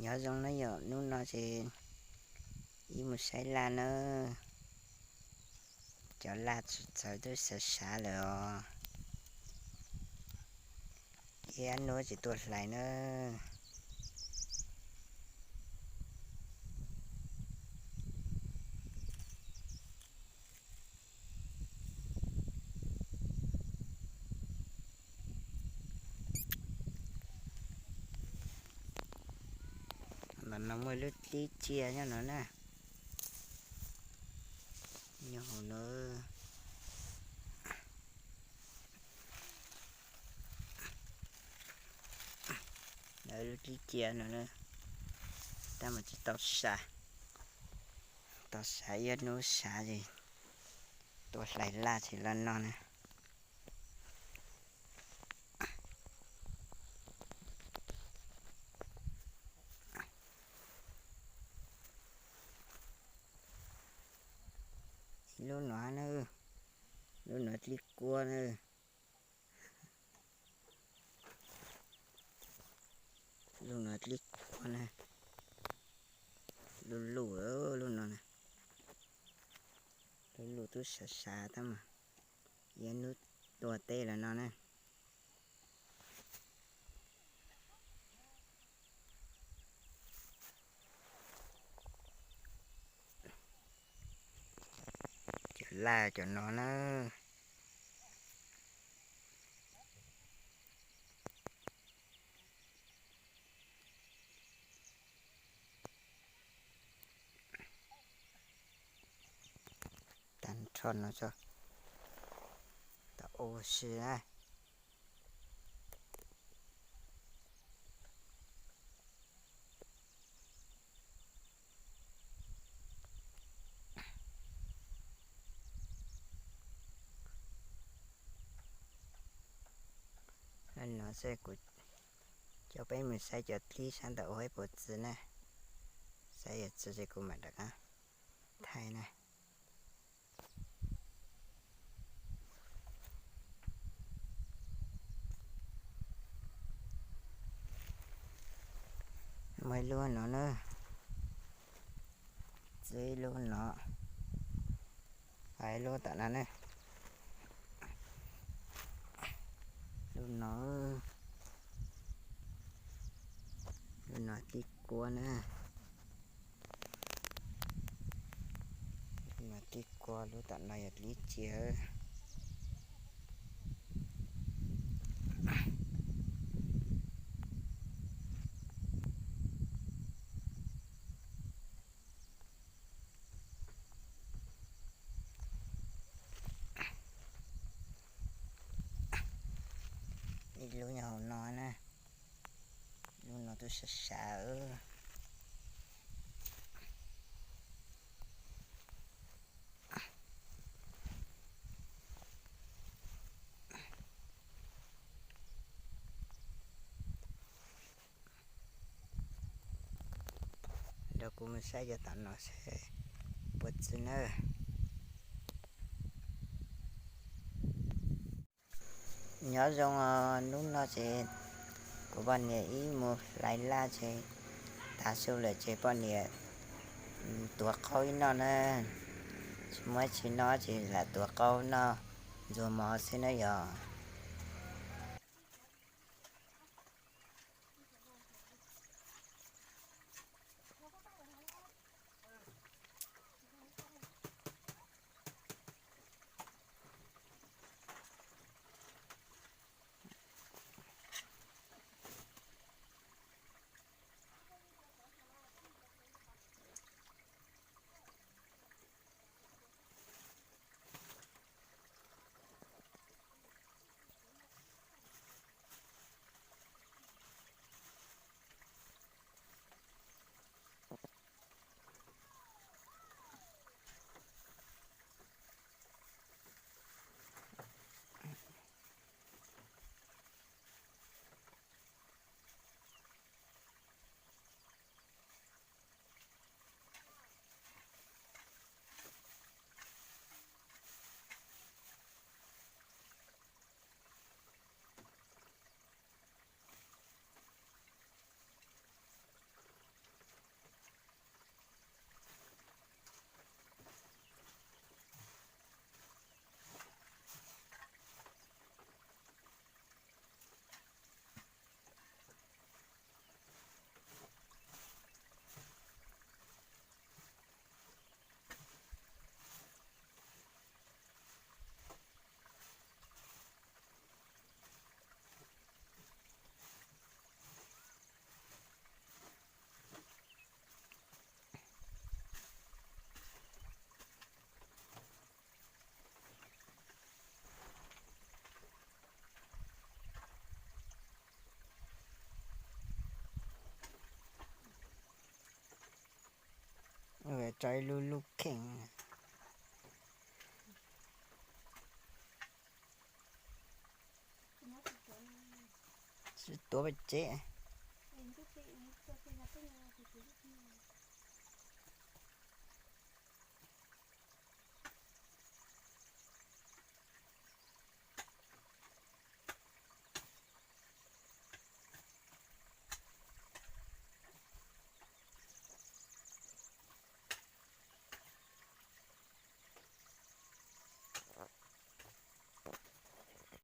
Nyob zoo na yom, hnub no ces ib mus saib laj na, cov laj txawv twb sav sav lawm os. Ib hnub tsis tuaj hlais na. Ntawm no muaj lub dlib cia nyob no na. Nyob hauv no. Lub dlib cia no, tab mas tsis tau sav. Tau sav ib hnub sav ces tuaj hlais laj ces los no na. Ib lub no na, lub no dlib kua na. Lub no dlib kua na. Luj luj lub no na. Luj luj twb sav sav tab mas ib hnub tuaj teb los no na. Cov laj cov no na. Tag nrho no tso, tau ua si na. No xwb, kuv coj peb mus saib cov dlib sab ntawm ua ib puas txwv na. Saib yog txwv ces kuv mam rov qab thaij na. Muaj ib lub no na, txwv ib lub no, hais ib lub tom no ne. Lub no, lub no dlib kua na. Lub no dlib kua, lub tom no yog dlib cia. Ib lub nyob hauv no na, lub no twb sav sav. Nrog kuv mus saib cov tom no seb puas txwv nawb. Nyob zoo os, hnub no ces kuv poj niam ib mus hlais laj ces tav su lawm ces poj niam tuav qaub ib noj na. Tsis muaj tsis noj ces lam tuav qaub noj ntxuag mov xwb na yog. Tso ib lub lub kheej. Tsis tuav pem tsev.